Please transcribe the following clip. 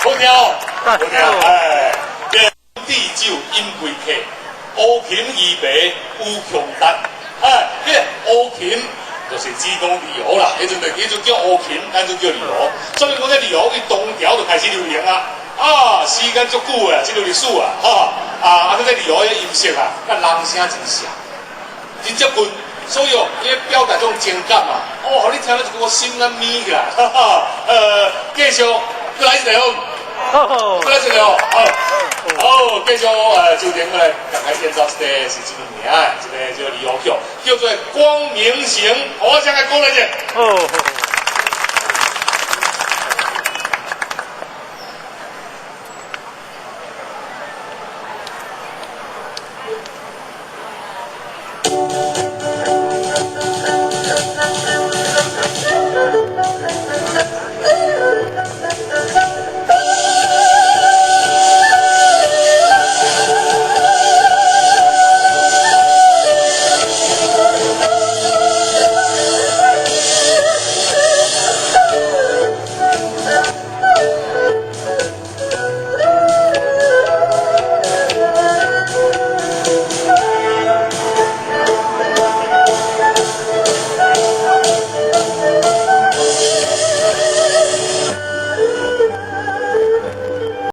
好聽哦，好聽，哎，置酒飲歸客，烏琴移白有窮達，哎，這個烏琴就是指講二胡啦，彼陣叫烏琴，咱陣叫二胡，所以講這二胡伊唐朝就開始流行啊，啊，時間足久的，這個歷史啊，哈，啊，這個二胡的音色啊，佮人聲真像，真接近，所以哦，伊表達這種情感啊，哦，予你聽了就我心咧暝起來，哈哈，繼續，閣來一個好，閣來一個哦，好，好，繼續周庭來共大家演奏一個是真有名的，一個這個二胡曲，叫做《光明行》，我先來鼓勵一下。好。